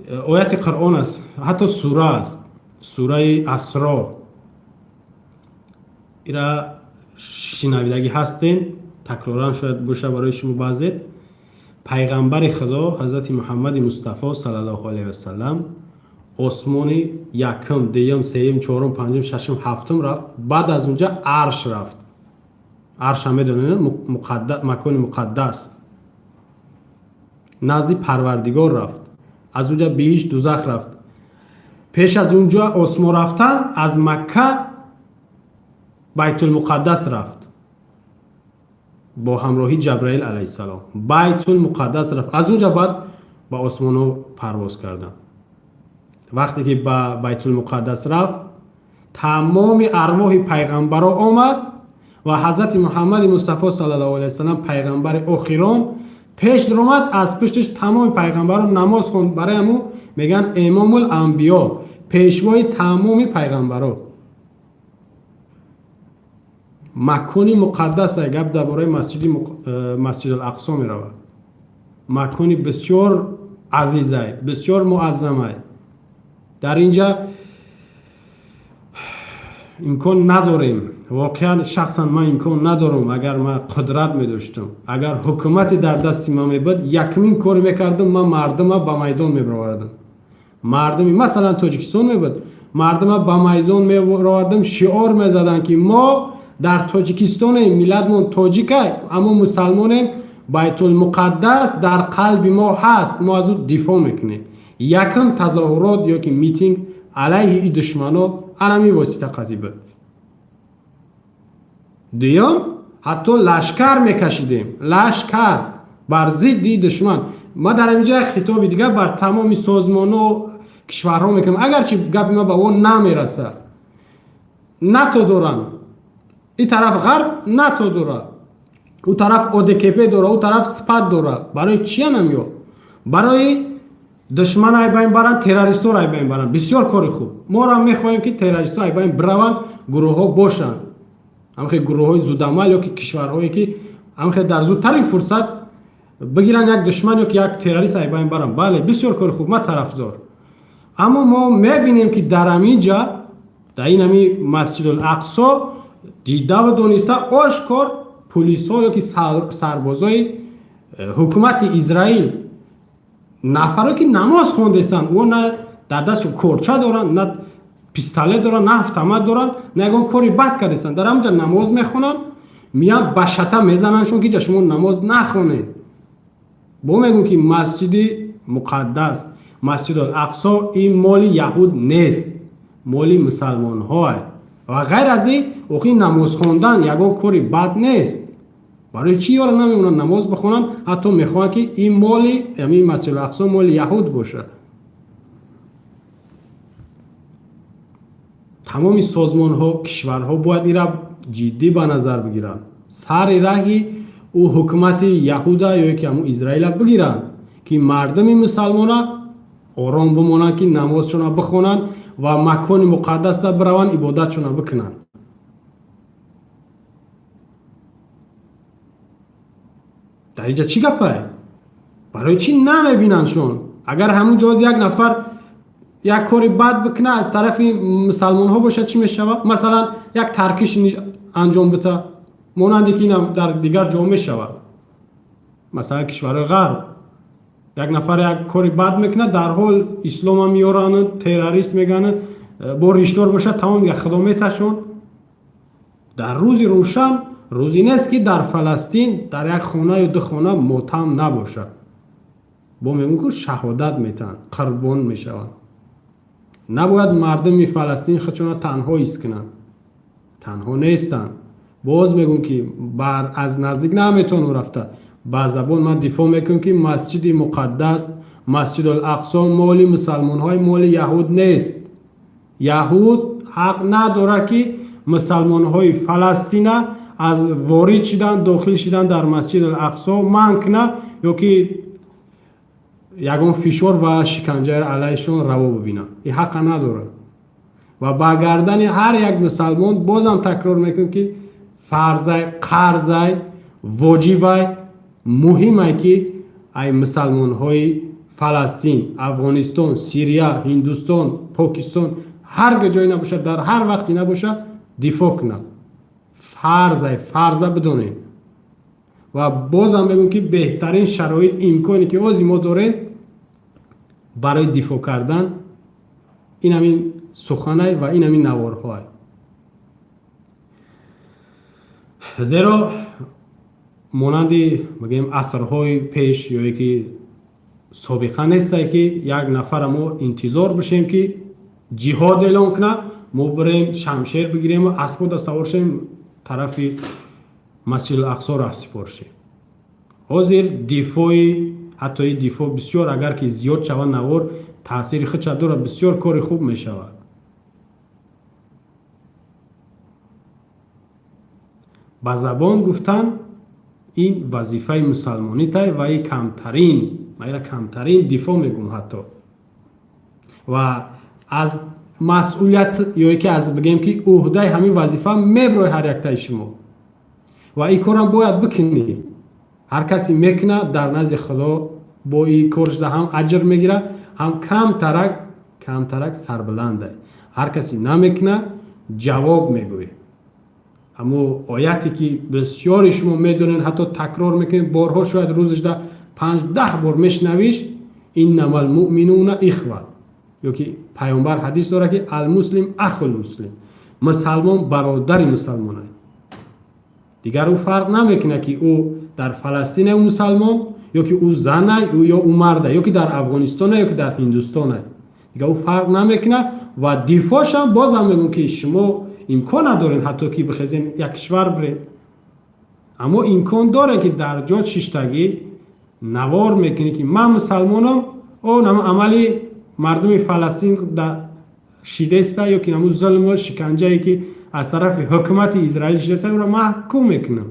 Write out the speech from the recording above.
Ояти Қуръон аст, ҳатто сура аст, сураи Асро. Ира шинавидагӣ ҳастем, такроран шояд боша барои шумо баъзет. Пайғамбари Худо ҳазрати Муҳаммади Мустафо саллаллоҳу алайҳи васалам осмони якум, дуюм, сеюм, чорум, панҷум, шашум, ҳафтум рафт, баъд аз унҷа арш рафт. Аршам медонед, макони муқаддас, назди Парвардигор рафт. Аз унҷа биҳишт, дузах рафт. Пеш аз унҷа осмон рафтан аз Макка Байтулмуқаддас рафт бо ҳамроҳи Ҷабраил алайҳиссалом. Байтулмуқаддас рафт, аз унҷа баъд ба осмонҳо парвоз карданд. Вақте ки ба Байтулмуқаддас рафт, тамоми арвоҳи пайғамбаро омад ва ҳазрати Муҳаммади Мустафо саллаллоҳу алайҳи васалам, пайғамбари охирон, пеш омад, аз пуштиш тамоми пайғамбарон намоз хонд. Барои ҳамун мегӯянд Имомул Анбиё, пешвои тамоми пайғамбаро. Макони муқаддас, гап дар бораи Масҷидул Ақсо меравад. Макони бисёр азизай, бисёр муаззамай. Дар инҷа имкон надорем, воқеан шахсан ман имкон надорам. Агар ман қудрат медоштам, агар ҳукумате дар дасти ман мебуд, якумин коре мекардам, ман мардума ба майдон мебаровардам. Мардуми, масалан, Тоҷикистон мебуд, мардума ба майдон мебаровардам, шиор мезаданд, ки мо дар Тоҷикистонем, миллатмон тоҷикай, аммо мусалмонем, Байтулмуқаддас дар қалби мо ҳаст, мо аз ӯ дифоъ мекунем. Якум тазоҳурот ё ки митинг алайҳи и душмано анами восита қатӣ буд. Дуюм, ҳатто лашкар мекашидем, лашкар бар зидди душман. Ма дар инҷа хитоби дигар бар тамоми созмонҳо, кишварҳо мекунам, агарчи гапи ма ба он намерасад. НАТО доранд, ин тараф ғарб НАТО дорад, ӯ тараф ОДКБ дорад, ӯ тараф СПАД дорад. Барои чиянам ё барои душман айбайн баранд, террористҳоро айбайн баранд? Бисёр кори хуб. Моро мехоҳем, ки террористҳо айбайн бираванд, гурӯҳҳо бошанд, ҳамхел гурӯҳҳои зудамал ё ки кишварҳое, ки ҳамхел дар зудтарин фурсат бигиранд як душман ё ки як террорист айбайн баранд. Бале, бисёр кори хуб, ман тарафдор. Аммо мо мебинем, ки дар ҳамин ҷа, дар ин ҳами Масҷидул Ақсо, дидаву дониста, ошкор пулисҳо ё ки сарбозои ҳукумати Израил нафаро, ки намоз хондестанд, ӯ на дар дастшон корча доранд, на пистолет доранд, на автомат доранд, на ягон кори бад кардестанд, дар ҳамҷа намоз мехонанд, меянд, ба шата мезанандшон, ки ҷа шумо намоз нахонед. Бо мегӯм, ки масҷиди муқаддас, Масҷидул Ақсо, ин моли яҳуд нест, моли мусалмонҳое. Ва ғайр аз ин, охи намоз хондан ягон кори бад нест. Барои чӣ ёра намемонанд намоз бихонанд? Ҳатто мехоҳанд, ки ин моли ин Масҷидул Ақсо моли яҳуд бошад. Тамоми созмонҳо, кишварҳо бояд ира ҷиддӣ ба назар бигиранд, сари раҳи ӯ ҳукумати яҳуда ё ки ҳамун Израила бигиранд, ки мардуми мусалмона ором бимонанд, ки намозшона бихонанд ва макони муқаддасда бираванд, ибодатшона бикунанд. Дар инҷа чӣ гапае? Барои чӣ намебинандшон? Агар ҳамун ҷоз як нафар як кори бад бикуна, аз тарафи мусалмонҳо бошад, чӣ мешавад? Масалан, як таркиш анҷом бита, монанде ки инам дар дигар ҷо мешавад, масалан, кишварҳои ғарб, як нафар як кори бад мекунад, дар ҳол ислома меёранд, террорист мегӯянд, бо риштор бошад, тамом, дига худо меташон. Дар рӯзи рӯшан, рӯзе нест, ки дар Фаластин дар як хона ё ду хона мотам набошад. Бо мегӯм, ку шаҳодат метаҳанд, қурбон мешаванд. Набояд мардуми Фаластин худшона танҳо ҳис кунанд, танҳо нестанд. Боз мегӯм, ки бар аз наздик наметавонам рафта, ба забон ман дифоъ мекунам, ки масҷиди муқаддас, Масҷидул Ақсо, моли мусалмонҳои, моли яҳуд нест. Яҳуд ҳақ надорад, ки мусалмонҳои Фаластина аз ворид шидан, дохил шидан дар Масҷидул Ақсо манъ кунад ё ки ягон фишор ва шиканҷаро алайҳишон раво бибинад. Ин ҳаққа надорад. Ва ба гардани ҳар як мусалмон, бозам такрор мекунам, ки фарзай, қарзай, воҷибай, муҳимай, ки ай мусалмонҳои Фаластин, Афғонистон, Сирия, Ҳиндустон, Покистон, ҳар ҷое набошад, дар ҳар вақте набошад, дифоъ кунад. Фарзай, фарза бидонем. Ва бозам мегӯм, ки беҳтарин шароит, имконе ки ози мо дорем барои дифоъ кардан, ин ҳамин суханай ва ин ҳамин наворҳоай. Зеро монанди, бигӯем, асрҳои пеш ё ки собиқа нестай, ки як нафара мо интизор бошем, ки ҷиҳод эълон кунад, мо бирем, шамшер бигирему аспода савор шавем, тарафи Масҷидул Ақсо раҳсипор шем. Ҳозир дифои, ҳатто и дифоъ бисёр, агар ки зиёд шавад навор, таъсири худша дорад, бисёр кори хуб мешавад. Ба забон гуфтан ин вазифаи мусалмонитай ва и камтарин, ма ира камтарин дифоъ мегӯм ҳатто. Ва аз масъулият ё ки аз, бигем, ки ӯҳдаи ҳамин вазифа меброи ҳар яктаи шумо ва ин корам бояд бикунӣ. Ҳар касе мекунад, дар назди Худо бо ин коршда ҳам аҷр мегирад, ҳам камтарак камтарак сарбаланда. Ҳар касе намекунад, ҷавоб мегӯяд. Аммо ояте ки бисёри шумо медонед, ҳатто такрор мекунед борҳо, шояд рӯзашда 5-10 бор мешнавиш: иннама алмуъминуна ихва. Ё ки пайғамбар ҳадис дорад, ки алмуслим ахул муслим, мусалмон бародари мусалмон аст. Дигар ӯ фарқ намекунад, ки ӯ дар Фаластин мусалмон ё ки ӯ зана ё ӯ марда, ё ки дар Афғонистон, ё ки дар Ҳиндустон, дигар ӯ фарқ намекунад. Ва дифоъшам, бозам мегӯм, ки шумо имкон надоред ҳатто ки бихезен, як кишвар биред, аммо имкон доред, ки дар ҷо шиштагӣ навор мекунӣ, ки ман мусалмонам, о намо амали мардуми Фаластин шидеста ё ки намо зулму шиканҷае, ки аз тарафи ҳукумати Израил шидеста, ӯро маҳкум мекунам.